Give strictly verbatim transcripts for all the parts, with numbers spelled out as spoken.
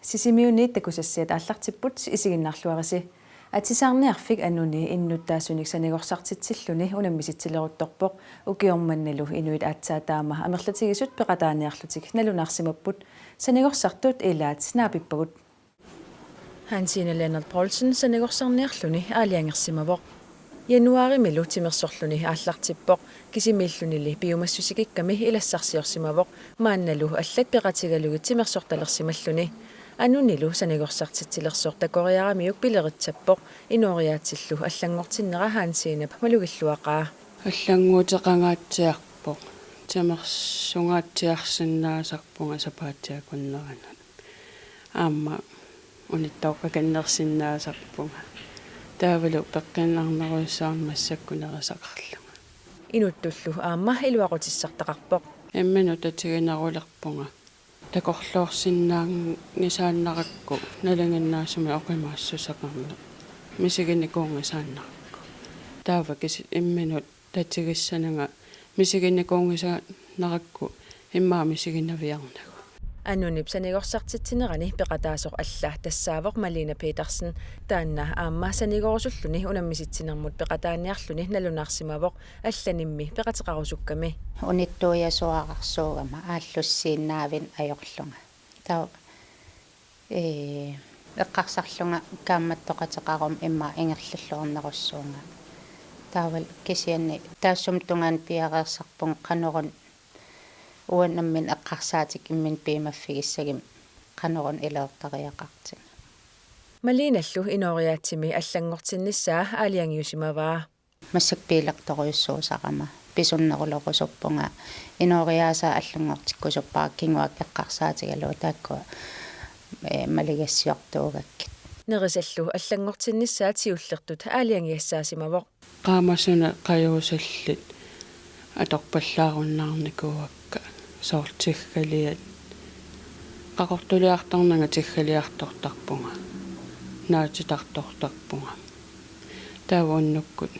Sisimiuni takusassiat aallartipput, isiginnaarluarisi. Atisaarniarfik Anuni innuttaasunik sanigorsartitsilluni unammisitsileruttorpoq. Ukioq mannalu inuit aatsaat taama amerlatigisut peqataaniarlutik nalunaarsimapput. Sanigorsartut ilaat naapippagut. Hansine Lennert Poulsen sanigorsarniarluni aalajangersimavoq. Januaarimilu timersorluni aallartippoq, kisimiillunili piumassusikikkami ilassarsiorsimavoq, maannalu allat peqatigalugit timersortalersimalluni. Anunilu sanigorsartitsilersoq takoriaramiuk pileritsappoq, inooriaatsillu allanngortinnera Hansinep malugilluaqaa. Allannguuteqangaatsiarpoq, timersungaatsiarsinnaasarpunga sapaatip akunneranut. Aamma unittooqqakanneersinnaasarpunga. Taavalu peqqinnarnerujussuarnik massakkut nerisaqarlunga. Inuttullu aamma iluaqutissartaqarpoq. Imminut tatiginerulerpunga. Takorloorsinnaanngisaannarakku nalinginnaasumik oqimaassuseqarneq. Misiginikuunngisaannarakku. Taava kisi-, imminut tatigissananga misiginikuunngisaannarakku immaqa misiginaviarnagu. Anunip sanigorsartitsinerani peqataasoq alla tassaavoq Malene Petersen. Taanna aamma sanigorusulluni unammisitsinermut peqataaniarluni nalunaarsimavoq, allanimmi peqateqarusukkami. Unittuujasuararsuugama aallussiinnaavinik ajorlunga. Taava, ee, eqqarsarlunga kaammattoqateqaruma immaqa ingerlalluarnerussuunga. Taavalu kisianni taassuma tungaanut piareersarpunga qanoruna uanga nammineq eqqarsaatikka imminut piumaffigissaguma qanoruna ileertariaqartiga. Malenellu inooriaatsimi allanngortinnissaa aalajangiusimavaa. Massakkut biilertorujussuusarama pisunnerulorusuppunga, inooriaasaa allanngortikkusuppara kinguaakka eqqarsaatigalugu taakkua, ee, maligassiortuugakkit. Nerisallu allanngortinnissaat siullertut aalajangiassaasimavoq. Qaamasunik qajuusallit atorpallaarunnaarnikuuakka, soorlu tiggaliat. Qaqortuliartornanga tiggaliartortarpunga, naatitartortarpunga. Taava unnukkut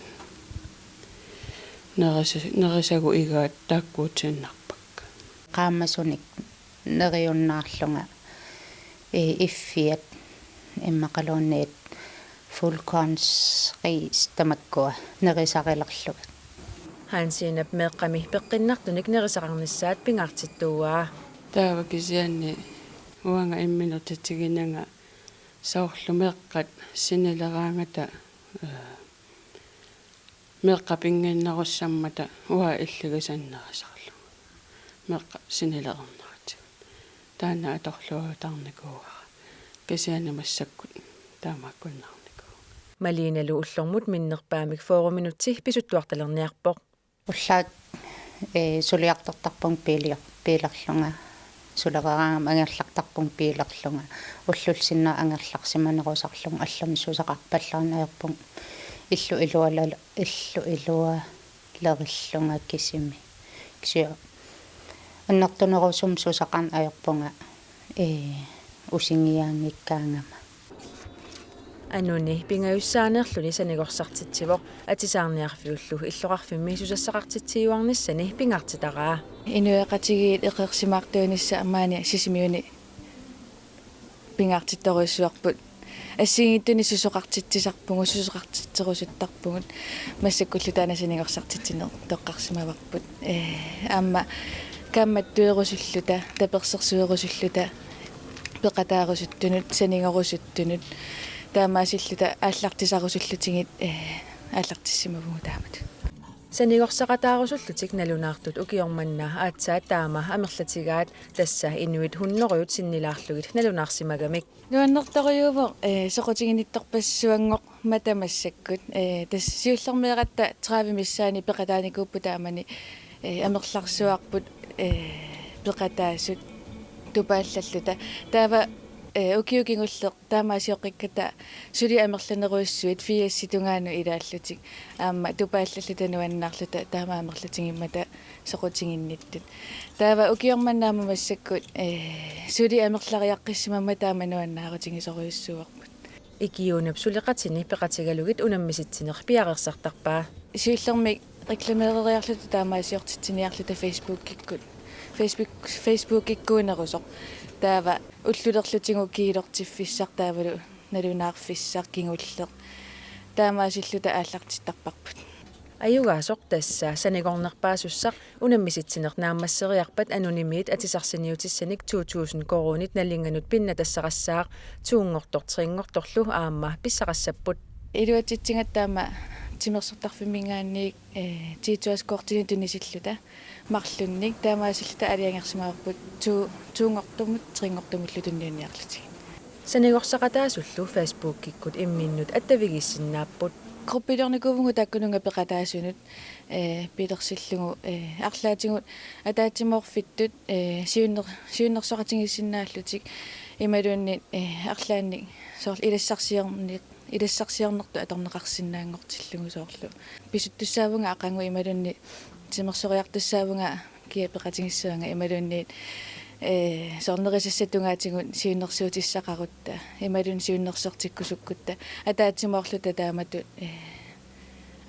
nerisa-, nerisagut igaat taakkuutiinnarpakka. Qaamasunik neriunnaarlunga, ee, iffiat immaqaluunniit fuldkornsris tamakkua nerisarilerlugit. Hansinep meeqqami peqqinnartunik nerisaqarnissaat pingaartittuuaa. Taava kisianni uanga imminut tatiginanga soorlu meeqqat sinileraangata, ee, meeqqat pinnginnerussammata uanga illigisannerisarlunga. Meeqqat sinilerneratigut. Taanna atorluartarnikuuara. Kisianni massakkut taamaakkunnaarnikuuvunga. Malenalu ullormut minnerpaamik fyrre minutsi pisuttuartalerniarpoq. Ullaaq, ee, suliartortarpunga biilior-, biilerlunga. Sulereeraangama angerlartarpunga biilerlunga. Ullut sinna angerlarsimanerusarlunga allamik susoqarpallaarneq ajorpunga. Illu ilualal-, illu ilualerillunga kisimi. Kisianni annertunerusumik susoqarneq ajorpunga, ee, usingiaanngikkaangama. Anuni pingajussaaneerluni sanigorsartitsivoq, atisaarniarfiullu illoqarfimmi susassaqartitsiuarnissani pingaartitaraa. Inuiaqatigiit eqeersimaartuinissaq maani Sisimiuni pingaartittorujussuarput. Assigiinngitsunik susoqartitsisarpugut, susoqartitserusuttarpugut. Massakkullu taanna sanigorsartitsineq toqqarsimavarput. Ee, aamma kaammattuerusulluta, tapersersuerusulluta, peqataarusuttunut, sanigorusuttunut, taamaasilluta aallartisarusullutigit, ee, aallartissimavugut taamatut. Sanigorsaqataarusullutik nalunaartut ukioq manna aatsaat taama amerlatigaat, tassa inuit hunnorujut sinnilaarlugit nalunaarsimagamik. Nuannertorujuuvoq, ee, soqutiginnittorpassuanngormata massakkut. Ee, tassa siullermeeratta tredive missaani peqataanikuupput taamani, ee, amerlarsuarput, ee, peqataasut tupaallalluta. Taava, ee, ukioq kingulleq taamaasioqqikkata suli amerlanerujussuit firsit tungaanut ilaallutik. Aamma tupaallalluta nuannaarluta taama amerlatigimmata soqutiginnittut. Taava ukioq manna aamma massakkut, ee, suli amerlariaqqissimammata taama nuannaarutigisorujussuuarput. Ikiuunap suleqatini peqatigalugit unammisitsineq piareersartarpaa. Siullermik reklameereriarluta taamaasiortitsiniarluta Facebookikkut. Facebook, Facebookikkuunerusoq. Taava ullulerlutigu kiilortiffissaq taavalu nalunaarfissaq kingulleq taamaasilluta aallartittarparput. Ajugaasoq tassa sanigornerpaasussaq unammisitsineq naammasseriarpat anonymiit atisarsiniutissanik to tusind koruunit nalinganut pinnatassarassaaq, toonngortoq trinngortorlu aamma pissarassapput. Iluatsitsigatta aamma timersortarfimminngaanniit, eh, Tiituaskortinik tunisilluta marlunnik taamaasilluta aalajangersimavarput to-, toonngortumut trinngortumullu tunniunniarlutigit. Sanigorsaqataasullu Facebookikkut imminnut attavigiissinnaapput. Gruppiliornikuuvugut taakkununnga peqataasunut, eh, pilersillugu, eh, arlaatigut ataatsimoorfittut, eh, siunner-, siunnersoqatigiissinnaallutik imaluunniit, eh, arlaannik soorlu ilassarsiorni-, ilassarsiornertut atorneqarsinnaanngortillugu soorlu. Pisuttussaavunga aqagu imaluunniit timersoriartussaavunga kia peqatigissavanga imaluunniit, eh, soorlu nerisassat tungaatigut siunnersuutissaqarutta imaluunniit siunnersortikkusukkutta ataatsimoorluta taamatut, eh,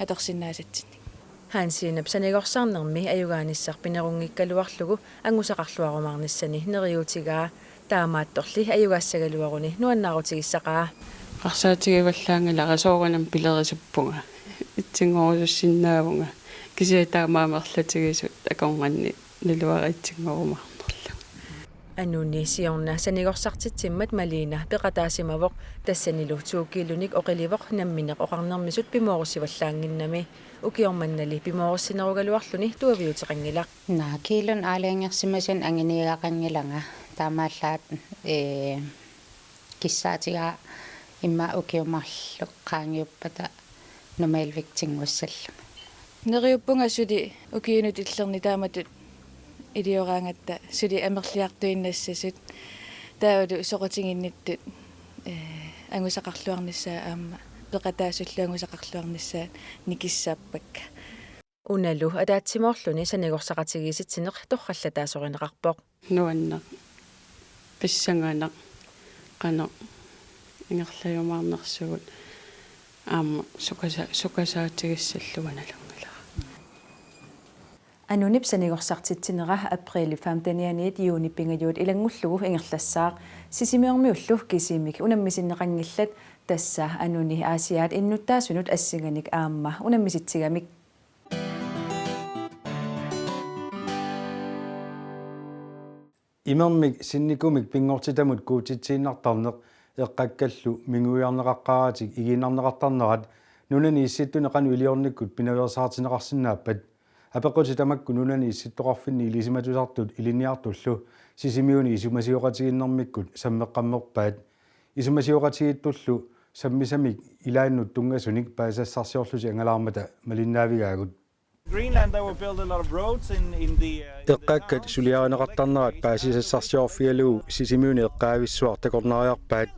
atorsinnaasatsinnik. Hansiinap sanigorsarnermi ajugaanissaq pinerunngikkaluarlugu angusaqarluarumaarnissani neriuutigaa, taamaattorli ajugaassagaluaruni nuannaarutigissaqaa. Eqqarsaatigivallaanngilara soorunami pilerisuppunga. Itsinngorusussinnaavunga. Kisianni taama amerlatigisut akornanni naluara itsinngorumaarnerlugu. Anuni siorna sanigorsartitsimmat Malina peqataasimavoq, tassanilu to kiilunik oqilivoq nammineq oqarnermisut pimoorussivallaannginnami. Ukioq mannali pimoorussinnerugaluarluni tuaviuteqanngilaq. Naa, kiilunut aalajangersimasuni anguniagaqanngilanga. Taamaallaat, ee, kissaatigaa immaqa ukiut marluk qaangiuppata normalvægtinngussallunga. Neriuppunga suli ukiunut illerni taamatut ilioraangatta suli amerliartuinnassasut. Taavalu soqutiginnittut, ee, angusaqarluarnissaat aamma peqataasullu angusaqarluarnissaat nikissaappakka. Unalu ataatsimoorluni sanigorsaqatigiissitsineq torrallataasorineqarpoq. Nuanneq, pissanganaq, qanoq ingerlajumaarnersugut aamma sukasa-, sukasaatigissallugu nalunngilara. Anunip sanigorsartitsinera aprilip femtenianiit juunip pingajuat ilanngullugu ingerlassaaq. Sisimiormiullu kisiimik unammisinneqanngillat, tassa Anuni Aasiaat innuttaasunut assinganik aamma unammisitsigamik. Imermik sinnikumik pinngortitamut kuutitsiinnartarneq Eqqakkallu minguiarneqaqqaaratik igiinnarneqartarnerat nunani issittuni qanoq iliornikkut pinaveersaartinneqarsinnaappat? Apeqqutit tamakku nunani issittoqarfinni ilisimatusartut ilinniartullu Sisimiuni isumasioqatigiinnermikkut sammeqqammerpaat. Isumasioqatigiittullu sammisamik ilaannut tunngasunik paasisassarsiorlutik angalaarmata malinnaavigaagut. Greenland, they will build a lot of roads in, in the, uh, in the Eqqakkat towns. Suliarineqartarnerat paasisassarsiorfigalugu Sisimiuni eqqaavissuaq takornariarpaat.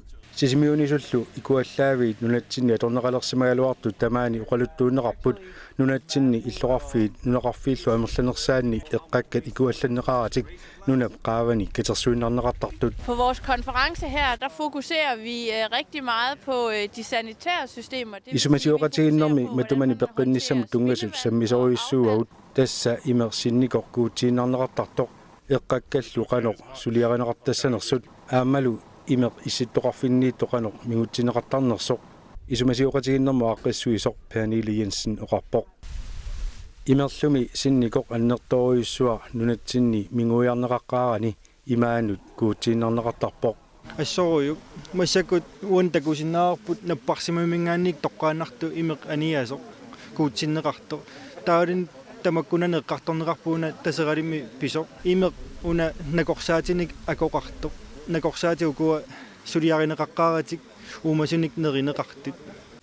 Sisimiunisullu ikuallaaviit nunatsinni atorneqalersimagaluartut tamaani oqaluttuunneqarput nunatsinni illoqarfiit nunaqarfiillu amerlanersaanni eqqakkat ikuallanneqaratik nunap qaavani katersuinnarneqartartut. På vores konference her, der fokuserer vi, øh, rigtig meget på, øh, de sanitære systemer. Det vil sige, vi fokuserer på, hvordan man håndterer spildevandet og affaldet. Isumasioqatigiinnermi matumani peqqinnissamut tunngasut sammisorujussuuagut, tassa imeq sinnikoq kuutiinnarneqartartoq, eqqakkallu qanoq suliarineqartassanersut aammalu imeq issittoqarfinniittoq qanoq mingutsinneqartarnersoq. Isumasioqatigiinnermut aaqqissuisoq Pernille Jensen oqarpoq. Imerlumi sinnikoq annertoorujussuaq nunatsinni minguiarneqaqqaarani imaanut kuutiinnarneqartarpoq. Assorujuk. Massakkut uani takusinnaavarput napparsimmaminngaanniit toqqaannartoq imeq aniasoq kuutinneqartoq. Taavalu tamakkunani eqqartorneqarpoq una Taseralimmi pisoq. Imeq una nakorsaatinik akoqartoq. Nakorsaatit ukua suliarineqaqqaaratik uumasunik nerineqartut.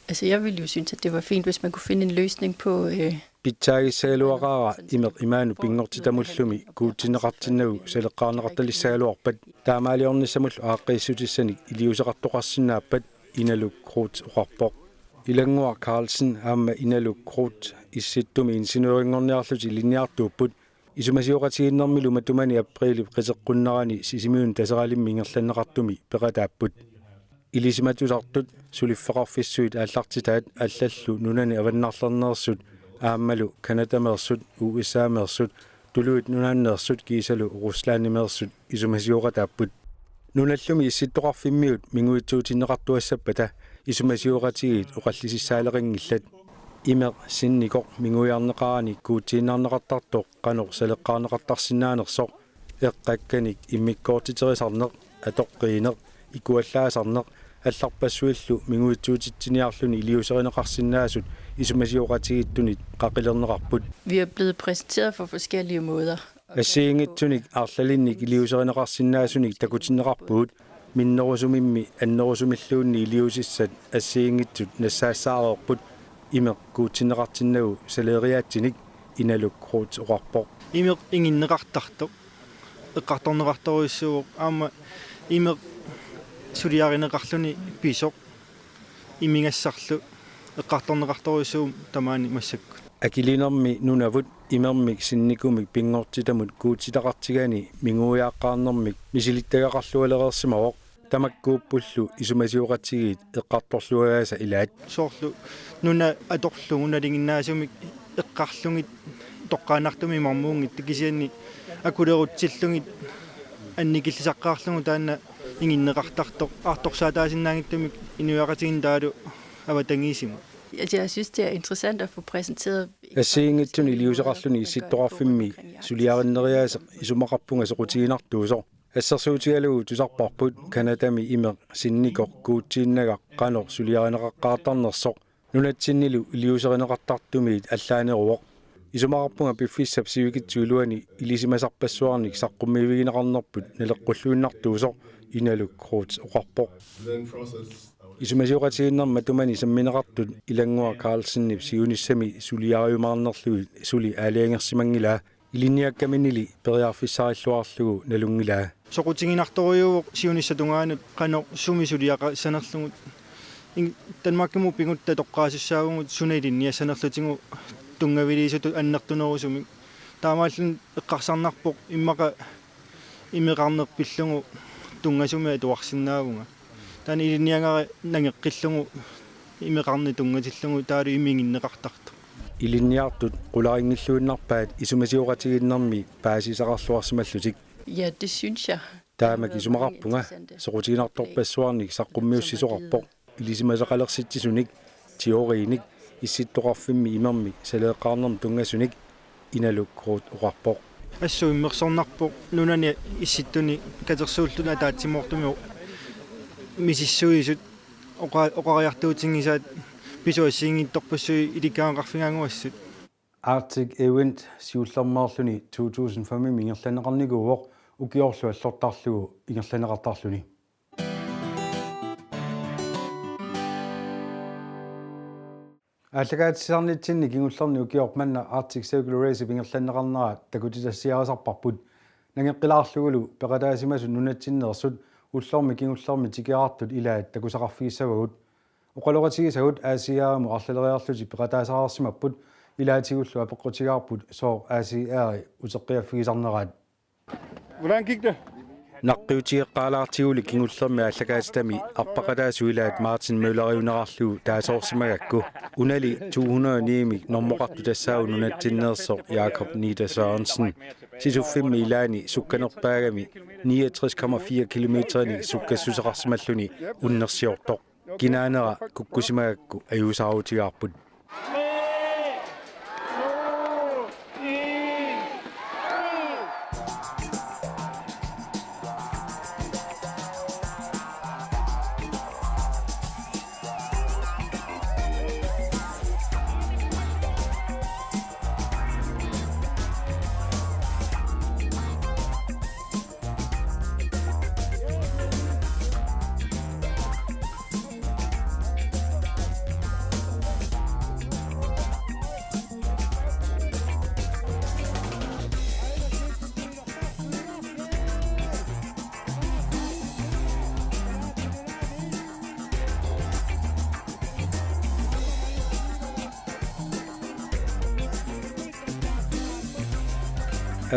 Altså, jeg ville jo synes, at det var fint, hvis man kunne finde en løsning på, øh, Pitsaagissagaluaqaara imeq imaanut pinngortitamullumi kuutinneqartinnagu saleqqaarneqartalissagaluarpat. Taamaaliornissamullu aaqqiissutissanik iliuuseqartoqarsinnaappat, Inaluk Kruth oqarpoq. Ilannguaq Carlsen aamma Inaluk Kruth Issittumi ingeniørinngorniarlutik ilinniartuupput. Isumasioqatigiinnermilu matumani aprilip qiteqqunnerani Sisimiuni Taseralimmi ingerlanneqartumi peqataapput. Ilisimatusartut, suliffeqarfissuit aallartitaat allallu nunani avannarlerneersut aammalu Canadameersut, U S A-meersut, Tuluit Nunaanneersut kiisalu Ruslandimeersut isumasioqataapput. Nunallumi issittoqarfimmiut minguitsuutinneqartuassappata isumasioqatigiit oqallisissaaleqanngillat. Imeq Sinnikoq minguiarneqarani kuutsiinnarneqartartoq qanoq saleqqaarneqartarsinnaanersoq, eqqakkanik immikkoortiterisarneq, atoqqiineq, ikuallaasarneq allarpassuillu minguitsuutitsiniarluni iliuuserineqarsinnaasut isumasioqatigiittunit qaqilerneqarput. Vi er blevet præsenteret for forskellige måder. Assigiinngitsunik arlalinnik iliuuserineqarsinnaasunik takutinneqarpugut, minnerusumimmi annerusumilluunniit iliuusissat assigiinngitsut nassaassaareerput, imeq kuutsinneqartinnagu saleriaatsinik, Inaluk Groth oqarpoq. Imeq inginneqartartoq eqqartorneqartorujussuuvoq, aamma imeq suliarineqarluni pisoq imigassarlu eqqartorneqartorujussuuvoq tamaani massakkut. Akilinermi Nunavut imermik Sinnikumik pinngortitamut kuutsitaqartigani minguiaaqqaarnermik misilittagaqarlualereersimavoq, tamakkuuppullu isumasioqatigiit eqqartorluagaasa ilaat. Soorlu nuna atorlugu nalinginnaasumik eqqarlugit toqqaannartumik imarmuunngitsoq, kisianni akulerutsillugit annikillisaqqaarlugu taanna inginneqartartoq artorsaataasinnaanngitsumik inuiaqatigiinni taavalu avatangiisimut. Altså, jeg synes, det er interessant at få præsenteret. Assigiinngitsunik iliuuseqarluni issittoqarfimmi suliarinneriaaseq isumaqarpunga soqutiginartuusoq. Assersuutigalugu tusarparput Canadami imeq Sinnikoq kuutsiinnagaq qanoq suliarineqaqqaartarnersoq nunatsinnilu iliuuserineqartartumiit allaaneruvoq. Isumaqarpunga piffissap sivikitsup iluani ilisimasarpassuarnik saqqummiivigineqarnerput naleqqulluinnartuusoq, Inaluk Groth oqarpoq. Isumasioqatigiinnermi matumani sammineqartut Ilannguaq Carlsenip siunissami suliariumaarnerlugit suli aalajangersimanngilaa, ilinniakkaminili periarfissarilluarlugu nalunngilaa. Soqutiginartorujuuvoq siunissap tungaanut qanoq sumi suliaqassanerlugu. In-, Danmarkimut pigutta toqqaasussaavugut suna ilinniassanerlutigu tunngaviliisutut annertunerusumik. Taamaalilluni eqqarsarnarpoq immaqa imeqarneq pillugu tunngasumik atuarsinnaavunga. Taanna ilinniagara nangeqqillugu imeqarneq tunngatillugu taavalu imeq inginneqartartoq. Ilinniartut qularinngilluinnarpaat isumasioqatigiinnermi paasisaqarluarsimallutik. Ja, det synes jeg. Taamak isumaqarpunga, soqutiginartorpassuarnik saqqummiussisoqarpoq ilisimasaqalersitsisunik, teoriinik, issittoqarfimmi imermik saleeqqaarnermik tunngasunik, Inaluk Groth oqarpoq. Assut immersornarpoq nunani issittuni katersuulluni ataatsimoortumi misissuisut oqa-, oqariartuutinngisaat pisuassiinngitsorpassuit ilikkagaqarfigaannguassut. Arctic Event siullermeerluni to tusind fem-imi ingerlanneqarnikuuvoq ukiorlu allortarlugu ingerlanneqartarluni. Aallakaatitsisarnitsinni kingullerni ukioq manna Arctic Circle Race-ip ingerlanneqarnera takutitassiarisarparput. Nangeqqilaarlugulu peqataasimasut nunatsinneersut ullormi kingullermi tikeraartut ilaat takusaqarfigissavagut. Oqaloqatigisagut A C R-imut arlaleriarlutik peqataasareersimapput, ilaatigullu apeqqutigaarput sooq A C R-i uteqqiaffigisarneraat. Hvordan gik det? Naqqiutigeqqaalaartiguli kingullermi aallakaatitami arpaqataasut ilaat Martin Mølleriunerarlugu taasoorsimagakku. Unali to hundrede og ni-mik normoqartoq tassaavoq nunatsinneersoq Jakob Nieder Sørensen. Sisuffimmi ilaani sukkanerpaagami niogtres komma fire kilometerinik sukkassuseqarsimalluni unnersiortoq. Kinaanera kukkusimagakku ajuusaarutigaarput.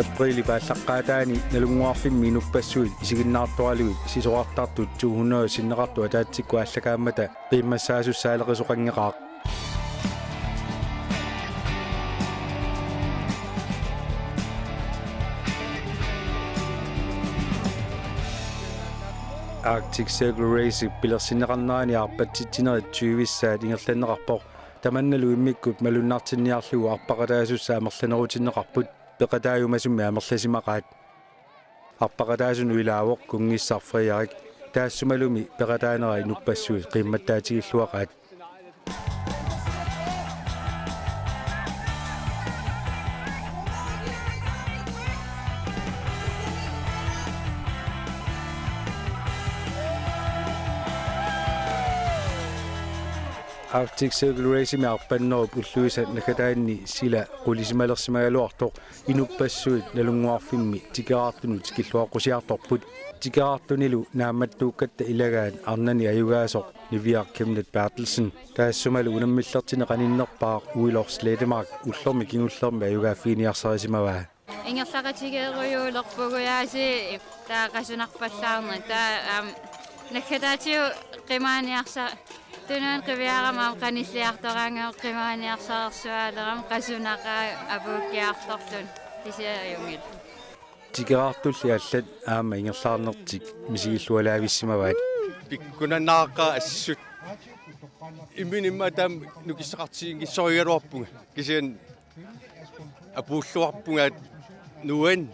Apriilip aallaqqaataani Nalunnguarfimmi inuppassuit isiginnaartoralugit sisorartartut to hundrede sinneqartut ataatsikkut aallakaammata qiimmassaasussaaleqisoqanngilaq. Arctic Circle Race pilersinneqarnerani arpatsitsinerit tyvissaat ingerlanneqarpoq. Tamannalu immikkut malunnartinniarlugu arpaqataasussat amerlanerutinneqarput peqataajumasummi amerlasimaqaat. Arpaqataasunut ilaavoq kunngissaq Frederik. Taassumalumi peqataanera inuppassuit qiimmattaatigilluaqaat. Arctic Circle Race-imi arpannerup ulluisa naggataanni sila qulisimalersimagaluartoq inuppassuit Nalunnguarfimmi tikeraartunut tikilluaqqusiartorput. Tikeraartunilu naammattuukkatta ilagaat arnani ajugaasoq Niviaq Chemnitz Berthelsen. Taassumalu unammillertini qaninnerpaaq Uiloq Slettemark ullormi kingullermi ajugaaffiginiarsarisimavaa. Ingerlaqatigeerujuulerpugut aasiit taava qasunarpallaarneq. Taava, aam, naggataatigut qimaaniarsa-, tunuani qiviarama aamma qanilliartoraangama qimaaniarsareersuaalerama qasunaqaaq apuukkiartorluni kisianni ajunngilaq. Tikeraartulli allat aamma ingerlaarnertik misigillualaavissimavaat. Pikkunanaaqaaq assut. Imminut immaqa taama nukissaqartiginngissorigaluarpunga. Kisianni apuulluarpunga nuan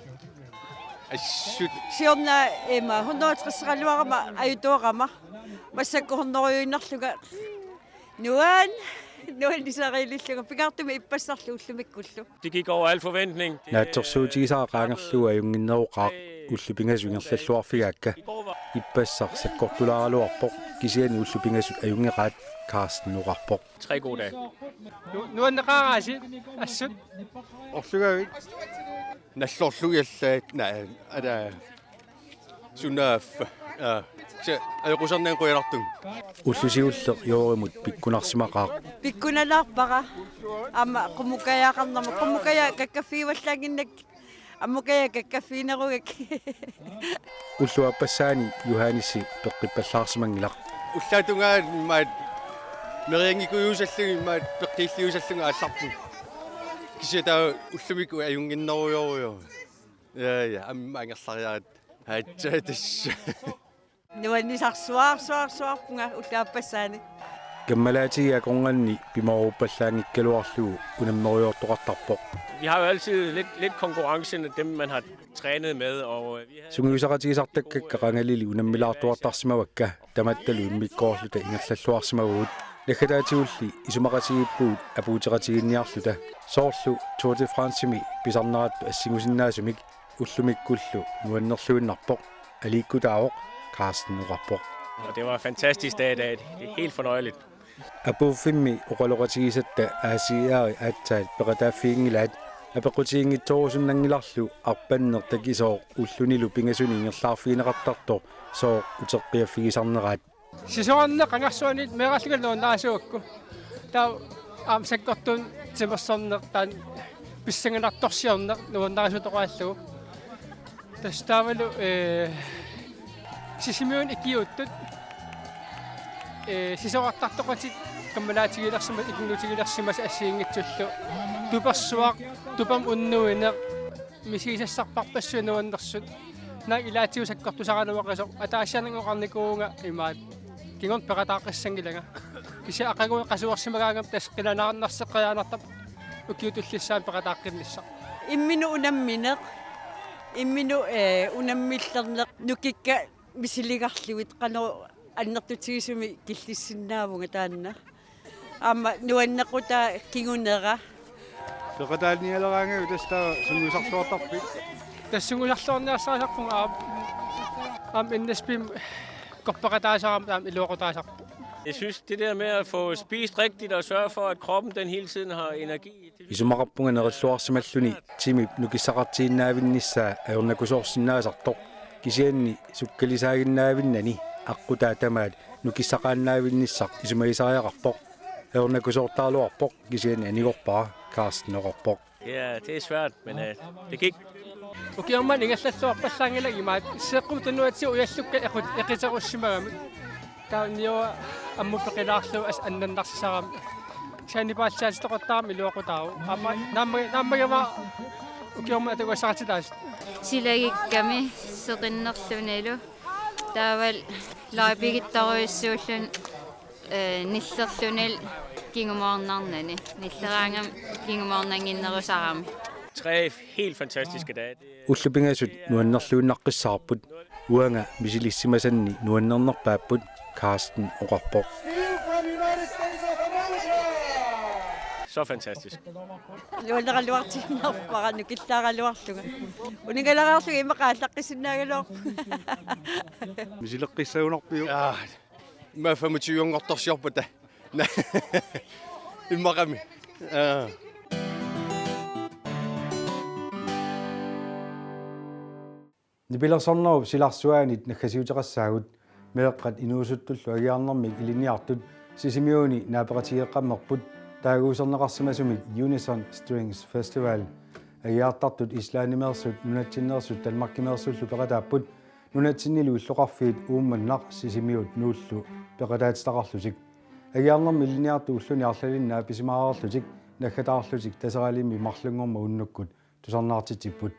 assut. Siorna ima hundrede tres-eraluarama ajutoorama. Massakkut hundrede-iinnarlunga. Nuan, nuan isariilillunga pingaartumik ippassarlu ullumikkullu. Det gik over al forventning. Det, Naatsorsuutigisara qaangerlugu ajunnginneruqaaq ullut pingasut ingerlalluarfigaakka. Ippassaq sakkortulaaraluarpoq kisianni ullut pingasut ajunngeqaat, Carsten oqarpoq. Tre gode dage. Nu-, nuanneqaaraasi assut. Orlugavit. Nallorlugiallaat, naa, ada. Sunaaffa. Aa, se ajoqusernagu qujanartumik. Ullut siulleq Joorimut pikkunarsimaqaaq. Pikkunalaarpara. Aamma qummukajaaqarnermut. Qummukajaat kakkaffigivallaannginnakku. Aamma kajaat kakkaffiginerugakku. Ulluaappassaani Johannesip peqqippallaarsimanngilaq. Ullaap tungaanut imaat merianngikujusallunga imaat peqqiilliusallunga aallarpunga. Kisianni taava ullumikkut ajunnginnerujorujoq. Ja, ja, aamma ingerlariarit. Aatsaat tassa. Nuannisarsuarsuarsuarpunga ulluaappassaani. Kammalaatigiit akornanni pimooruppallaanngikkaluarlugu unammerujoortoqartarpoq. Vi har jo altid lidt, lidt konkurrence med dem, man har trænet med, og, øh, vi havde Sungiusaqatigisartakkakka qangalili unammilaartuartarsimavakka. Tamattalu immikkoorluta ingerlalluarsimavagut. Naggataatigulli isumaqatigiippugut apuuteqatigiinniarluta. Soorlu Tour de France-imi pisarneratut assingusinnaasumik ullumikkullu nuannerluinnarpoq, aliikkutaavoq, Carsten oqarpoq. Og det var en fantastisk dag i dag. Det er helt fornøjeligt. Apuuffimmi oqaloqatigisatta A C R-i aatsaat peqataaffiginngilaat, apeqqutiginngitsorusunnanngilarlu arpanneq takisooq ullunilu pingasuni ingerlaarfigineqartartoq sooq uteqqiaffigisarneraat. Sisorarneq qangarsuaniit meeraalluta nuannarisugakku. Taava aamma sakkortuneq timersorneq taanna pissanganartorsiorneq nuannarisutoqarallugu. Tassa taavalu, eh, Sisimiuni ikiuuttut, eh, sisorartartoqatit kammalaatigilersimasut, ikinngutigilersimasut assigiinngitsullu. Tupersuaq, tupamik unnuineq, misigisassarpassuit nuannersut. Naak ilaatigut sakkortusaraluaqisoq, ataasiarnanga oqarnikuuvunga imaattoq. Kingorna peqataaqqissanngilanga. Kisianni aqaguani qasuersimagaangama tassa qilanaarnarseqqajaanartarpoq ukiut tullissaani peqataaqqinnissaq. Imminut unammineq, imminut, eh, unammillerneq, nukikka misiligarlugit qanoq annertutigisumik killissinnaavunga taanna. Aamma nuannequtaa kingunera. Peqataanialeraangavit tassa taava sungiusarluartarpit? Tassa sungiusarluarniarsarisarpunga aamma, aamma N S P-mi korpeqataasarama taama iluaqutaasarpoq. Jeg synes, det der med at få spist rigtigt og sørge for, at kroppen den hele tiden har energi, det Isumaqarpunga nerilluarsimalluni timip nukissaqartiinnaavinnissaa ajornakusoorsinnaasartoq, kisianni sukkalisaaginnaavinnani aqqutaa tamaat nukissaqaannaavinnissaq isumagisariaqarpoq. Ajornakusoortaraluarpoq kisianni anigorpara, Carsten oqarpoq. Ja, det er svært, men, øh, det gik. Ukioq manna ingerlalluarpallaanngilanga imaattoq. Seeqqumut tunuatsigut ujalukkat equt-, eqiterussimagami. Taava niua ammut peqilaarlugu assut annannarsisarami. Saanipaallaatitoqartarami iluaqutaavoq. Aamma naamma-, naammagivara ukioq manna takugassaqartitaasut. Silagikkami seqinnerlunilu. Taavalu løjpigittorujussuulluni, eh, nillerluni kingumornarnani. Nilleraangami kingumornannginnerusarami. Tre helt fantastiske dage. Ullut pingasut nuannerluinnaqqissaarput, uanga misilissimasanni nuannernerpaapput, Carsten oqarpoq. Så fantastisk. Nuanneraluartiinnarpara, nukillaaraluarlunga. Uningalaraarlunga immaqa aallaqqissinnaagaluarpunga. Misileqqissagunarpiuk? Jaa. Immaqa femogtyve-nngortorsiorpata. Immaqami. Jaa. Nipilersornerup silarsuaanit naggasiuteqassaagut. Meeqqat inuusuttullu agiarnermik ilinniartut Sisimiuni naapeqatigeeqqammerput taaguuserneqarsimasumik Unison Strings Festival. Agiartartut Islandimeersut, nunatsinneersut Danmarkimeersullu peqataapput. Nunatsinnilu illoqarfiit Uummannaq, Sisimiut Nuullu peqataatitaqarlutik. Agiarnermik ilinniartut ulluni arlalinni naapisimareerlutik naggataarlutik Taseralimmi marlunngormat unnukkut tusarnaartitsipput.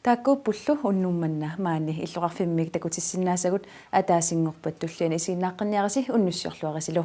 Taakkuuppullu unnuk manna maani illoqarfimmiit takutissinnaasagut, ataasinngorpat tulliani isiginnaaqqinniarisi, unnussiorluarisilu.